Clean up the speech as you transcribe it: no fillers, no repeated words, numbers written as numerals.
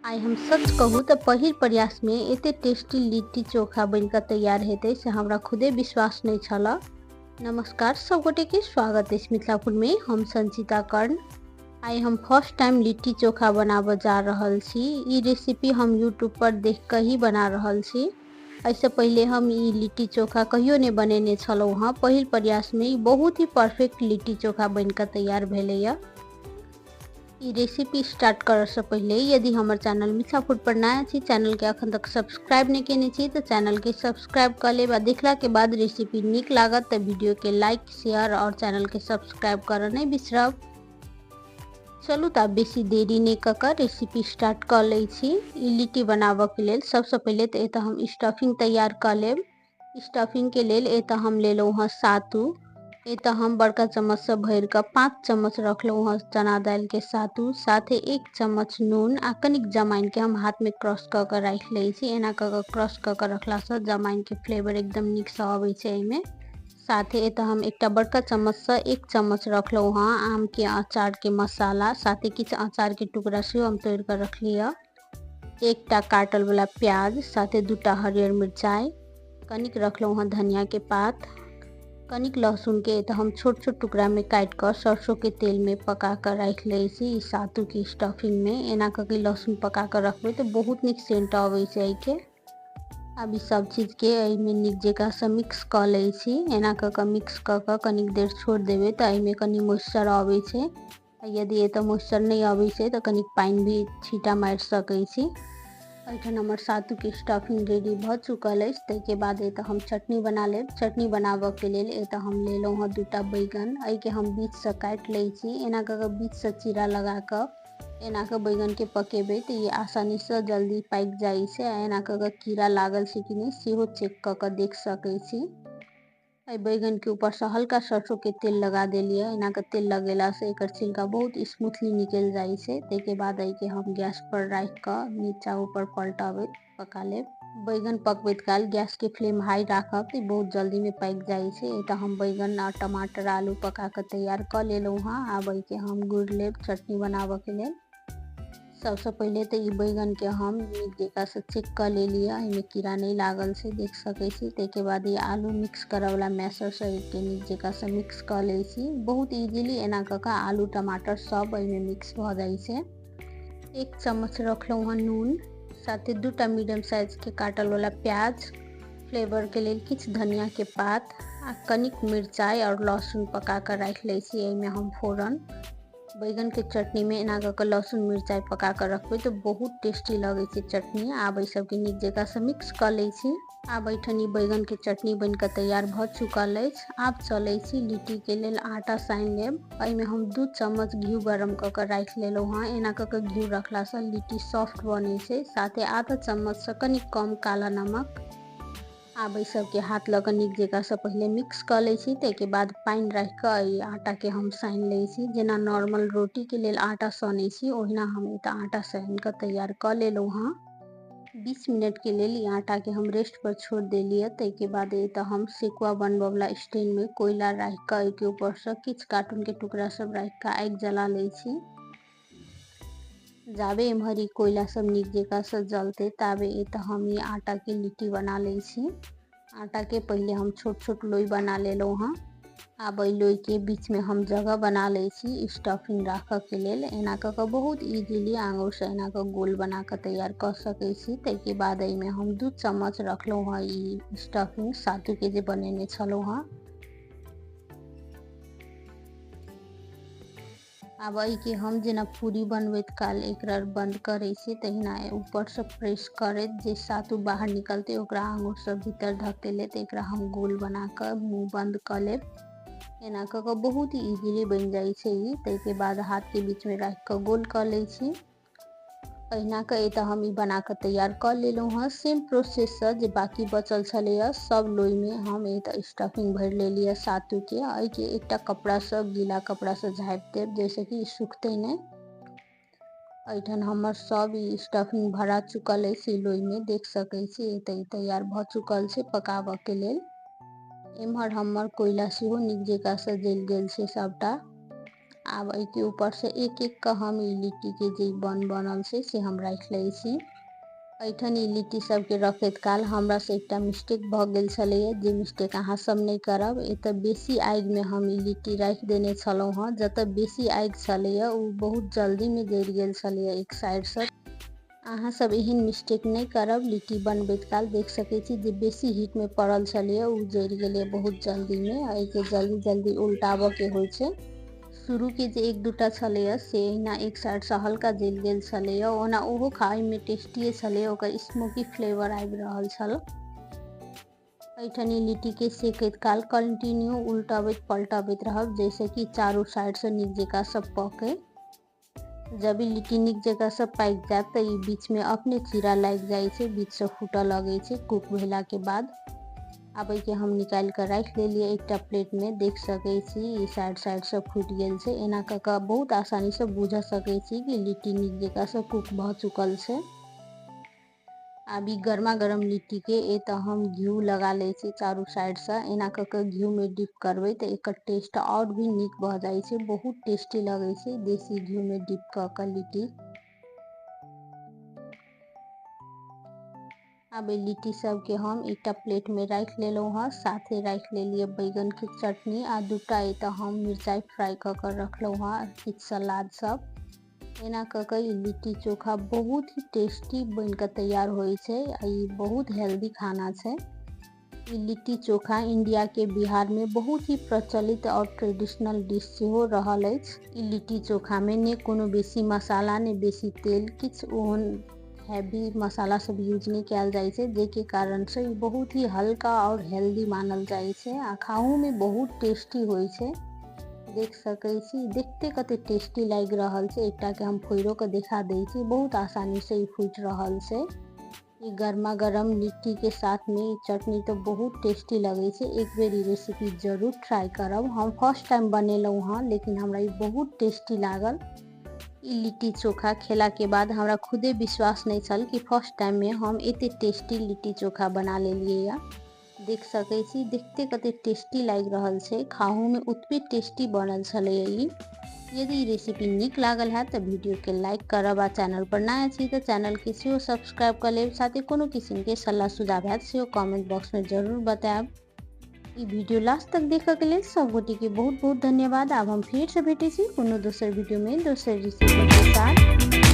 आइ हम सच कहू तऽ पहिल प्रयासमे एते टेस्टी लिट्टी चोखा बनि कऽ तैयार हेतै से हमरा खुदे विश्वास नहि छल। नमस्कार सब गोटे के स्वागत अछि मिथिला फूड में। हम संचिता कर्ण। आइ हम फर्स्ट टाइम लिट्टी चोखा बनाबऽ जा रहल छी। ई रेसिपी हम यूट्यूब पर देख कऽ ही बना रहल छी। एहिसँ पहिले हम ई लिट्टी चोखा कहियो नहि बनेने छलहुँ हँ। पहिल प्रयासमे ई बहुत ही परफेक्ट लिट्टी चोखा बनि कऽ तैयार भेलैए। ई रेसिपी स्टार्ट करऽसँ पहिले यदि हमर चैनल मिथिला फूड पर नया छी, चैनल के अखन तक सब्सक्राइब नहि केने छी तऽ चैनल के सब्सक्राइब कऽ लेब आ देखला के बाद रेसिपी नीक लागत तऽ वीडियो के लाइक, शेयर और चैनल के सब्सक्राइब करऽ नहि बिसरब। चलू तऽ आब बेसी देरी नहि कऽ कऽ रेसिपी स्टार्ट कऽ लै छी। ई लिट्टी बनाबऽके लेल सबसँ पहिले तऽ एतऽ हम स्टफिंग तैयार कऽ लेब। स्टफिंग के लेल एतऽ हम लेलहुँ हँ सातू। एतऽ हम बड़का चम्मचसँ भरि कऽ 5 चम्मच रखलहुँ हँ चना दालिके सातू, साथे 1 चम्मच नून आ कनिक जमाइनके हम हाथमे क्रश कऽ कऽ राखि लै छी। एना कऽ कऽ क्रश कऽ कऽ रखलासँ जमाइनके फ्लेवर एकदम नीकसँ अबै छै एहिमे। साथे एतऽ हम एकटा बड़का चम्मचसँ 1 चम्मच रखलहुँ हँ आमके अचारके मसाला, साथे किछु अचारके टुकड़ा सेहो हम तोड़ि कऽ रखलियै। एकटा काटल वाला प्याज, साथे 2टा हरियर मिरचाइ, कनिक रखलहुँ हँ धनिया के पात, कनिक लहसुन के एतऽ हम छोट छोट टुकड़ा में काटि कऽ सरसों के तेल में पका कऽ राखि लै छी। ई सातू के स्टफिंग में एना कऽ के लहसुन पका कऽ रखबै तऽ बहुत नीक सेंट अबै छै एहिके। आब ई सब चीज के एहिमे नीक जकाँ सँ मिक्स कऽ लै छी। एना कऽ कऽ मिक्स कऽ कऽ कनिक देर छोड़ि देबै तऽ एहिमे कनि मॉइस्चर अबै छै। यदि एतऽ मॉइस्चर नहि अबै छै तऽ कनिक पानि भी छींटा मारि सकै छी। एहिठाम हमर सातूके स्टफिंग रेडी भऽ चुकल अछि। ताहिके बाद एतऽ हम चटनी बना लेब। चटनी बनाबऽके लेल एतऽ हम लेलहुँ हँ 2टा बैगन। एहिके हम बीचसँ काटि लै छी। एना कऽ कऽ बीचसँ चीरा लगा कऽ एना कऽ बैगनके पकेबै तऽ ई आसानीसँ जल्दी पाकि जाइ छै। आ एना कऽ कऽ कीड़ा लागल छै कि नहि सेहो चेक कऽ कऽ देख सकै छी। एहि बैगनके ऊपरसँ हल्का सरसोंके तेल लगा देलियै। एना कऽ तेल लगेलासँ एकर छिलका बहुत स्मूथली निकलि जाइ छै। ताहिके बाद एहिके हम गैस पर राखि कऽ नीचा ऊपर पलटबैत पका लेब। बैगन पकबैत काल गैसके फ्लेम हाई राखब तऽ बहुत जल्दीमे पाकि जाइ छै। एतऽ हम बैगन आ टमाटर आलू पका कऽ तैयार कऽ लेलहुँ हँ। आब एहिके हम गुड़ि लेब चटनी बनाबऽके लेल। सबसँ पहिले तऽ ई बैगनके हम नीक जकाँसँ चेक कऽ लेलियै, एहिमे कीड़ा नहि लागल छै, देख सकै छी। ताहिके बाद ई आलू मिक्स करऽवला मैशरसँ एहिके नीक जकाँसँ मिक्स कऽ लै छी। बहुत इजीली एना कऽ कऽ आलू टमाटर सब एहिमे मिक्स भऽ जाइ छै। 1 चम्मच रखलहुँ हँ नून, साथे 2टा मीडियम साइजके काटलवला प्याज, फ्लेवरके लेल किछु धनियाके पात आ कनिक मिरचाइ आओर लहसुन पका कऽ राखि लै छी। एहिमे हम फोरन बैगन के चटनी में एना कऽ कऽ लहसुन मिरचाइ पका कऽ रखबै तऽ बहुत टेस्टी लगै छै चटनी। आब एहि सबके नीक जकाँसँ मिक्स कऽ लै छी। आब एहिठाम ई बैगन के चटनी बनि कऽ तैयार भऽ चुकल अछि। आब चलै छी लिट्टी के लेल आटा सानि लेब। एहिमे हम 2 चम्मच घी गरम कऽ कऽ राखि लेलहुँ हँ। एना कऽ कऽ घी रखलासँ लिट्टी सॉफ्ट बनै छै। साथे आधा चम्मचसँ कनि कम काला नमक। आब एहि सबके हाथ लऽ कऽ नीक जकाँसँ पहिले मिक्स कऽ लै छी। ताहिके बाद पानि राखि कऽ एहि आटाके हम सानि लै छी। जेना नॉर्मल रोटीके लेल आटा सनै छी ओहिना हम एतऽ आटा सानि कऽ तैयार कऽ लेलहुँ हँ। 20 मिनटके लेल ई आटाके हम रेस्ट पर छोड़ि देलियै। ताहिके बाद एतऽ हम सेकुआ बनबऽवला स्टैंडमे कोयला राखि कऽ एहिके ऊपरसँ किछु कार्टूनके टुकड़ा सब राखि कऽ आगि जला लै छी। जाबे एम्हर ई कोयला सब नीक जकाँसँ जलतै ताबे एतऽ हम ई आटाके लिट्टी बना लै छी। आटाके पहिले हम छोट छोट लोई बना लेलहुँ हँ। आब एहि लोईके बीचमे हम जगह बना लै छी स्टफिंग राखऽके लेल। एना कऽ कऽ बहुत इजीली आङ्गुरसँ एना कऽ गोल बना कऽ तैयार कऽ सकै छी। ताहिके बाद एहिमे हम 2 चम्मच रखलहुँ हँ ई स्टफिंग सातूके जे बनेने छलहुँ हँ। आब एहिके हम जेना पूरी बनबैत काल एकरा बंद करै छी तहिना ऊपरसँ प्रेस करैत जे सातू बाहर निकलतै ओकरा आङ्गुरसँ भीतर धकेलैत एकरा हम गोल बना कऽ मुँह बंद कऽ लेब। एना कऽ कऽ बहुत इजीली बनि जाइ छै ई। ताहिके बाद हाथके बीचमे राखि कऽ गोल कऽ लै छी। एहिना कऽ एतऽ हम ई बना कऽ तैयार कऽ लेलहुँ हँ। सेम प्रोसेससँ जे बाकी बचल छलैए सब लोईमे हम एतऽ स्टफिंग भरि लेलियै सातूके। एहिके एकटा कपड़ासँ गीला कपड़ासँ झाँपि देब जाहिसँ कि ई सुखतै नहि। एहिठाम हमर सब ई स्टफिंग भरा चुकल अछि ई लोईमे, देख सकै छी। एतऽ ई तैयार भऽ चुकल छै पकाबऽके लेल। एम्हर हमर कोयला सेहो नीक जकाँसँ जलि गेल छै सबटा। आब एहिके ऊपरसँ एक एक कऽ हम ई लिट्टीके जे बन बनल छै से हम राखि लै छी। एहिठाम ई लिट्टी सबके रखैत काल हमरासँ एकटा मिस्टेक भऽ गेल छलैए, जे मिस्टेक अहाँ सब नहि करब। एतऽ बेसी आगिमे हम ई लिट्टी राखि देने छलहुँ हँ। जतऽ बेसी आगि छलैए ओ बहुत जल्दीमे जरि गेल छलैए एक साइडसँ। अहाँ सब एहन मिस्टेक नहि करब लिट्टी बनबैत काल। देख सकै छी जे बेसी हीटमे पड़ल छलैए ओ जरि गेलैए बहुत जल्दीमे। एहिके जल्दी जल्दी उल्टाबऽके होइ छै। शुरूके जे एक दूटा छलैए से एहिना एक साइडसँ हल्का जरि गेल छलैए। ओना ओहो खाइमे टेस्टिए छलैए, ओकर स्मोकी फ्लेवर आबि रहल छल। एहिठाम लिट्टीके सेकैत काल कंटिन्यू उल्टबैत पलटबैत रहब, जाहिसँ कि चारू साइडसँ नीक जकाँ सब पकै। जब ई लिट्टी नीक जकाँ सब पाकि जायत तऽ ई बीचमे अपने चीरा लागि जाइ छै, बीचसँ फूटऽ लगै छै कुक भेलाके बाद। आब एहिके हम निकालि कऽ राखि लेलियै एकटा प्लेटमे। देख सकै छी ई साइड साइडसँ फूटि गेल छै। एना कऽ कऽ बहुत आसानीसँ बुझि सकै छी कि लिट्टी नीक जकाँसँ कुक भऽ चुकल छै। आब ई गर्मा गर्म लिट्टीके एतऽ हम घिउ लगा लै छी चारू साइडसँ। एना कऽ कऽ घिउमे डिप करबै तऽ एकर टेस्ट आओर भी नीक भऽ जाइ छै, बहुत टेस्टी लगै छै देसी घिउमे डिप कऽ कऽ लिट्टी। आब एहि लिट्टी सबके हम एकटा प्लेटमे राखि लेलहुँ हँ। साथे राखि लेलियै बैगनके चटनी आ दूटा एतऽ हम मिरचाइ फ्राइ कऽ कऽ रखलहुँ हँ, किछु सलाद सब। एना कऽ कऽ ई लिट्टी चोखा बहुत ही टेस्टी बनि कऽ तैयार होइ छै आ ई बहुत हेल्दी खाना छै। ई लिट्टी चोखा इंडिया के बिहार में बहुत ही प्रचलित और ट्रेडिशनल डिश सेहो रहल अछि। ई लिट्टी चोखा में ने कोनो बेसी मसाला ने बेसी तेल, किछु ओहन हैवी मसाला सब यूज नहि कयल जाइ छै, जाहिके कारण से ई बहुत ही हल्का और हेल्दी मानल जाइ छै आ खाहू में बहुत टेस्टी होइ छै। देख सकै छी देखते कते टेस्टी लागि रहल छै। एकटा के हम फोड़ो के देखा दै छी, बहुत आसानी से ई फूटि रहल छै। ई गर्मा गर्म लिट्टी के साथ में ई चटनी तो बहुत टेस्टी लगै छै। एक बेर ई रेसिपी जरूर ट्राई करब। हम फर्स्ट टाइम बनेलहुँ हँ, लेकिन हमरा ई बहुत टेस्टी लागल। ई लिट्टी चोखा खेला के बाद हमरा खुदे विश्वास नहि छल कि फर्स्ट टाइम में हम एते टेस्टी लिट्टी चोखा बना लेलियै या। देख सकै छी देखते कते टेस्टी लागि रहल छै, खाहू में ओतबे टेस्टी बनल छलै ई। यदि ई रेसिपी नीक लागल हैत तऽ वीडियो के लाइक करब आ चैनल पर नया छी तऽ चैनल के सेहो सब्सक्राइब कऽ लेब। साथे कोनो किसिम के सलाह सुझाव हैत सेहो कमेंट बॉक्स में जरूर बतायब। ई वीडियो लास्ट तक देखऽ के लेल सब गोटे के बहुत बहुत धन्यवाद। आब हम फेर से भेटै छी कोनो दोसर वीडियो में दोसर रेसिपी के साथ।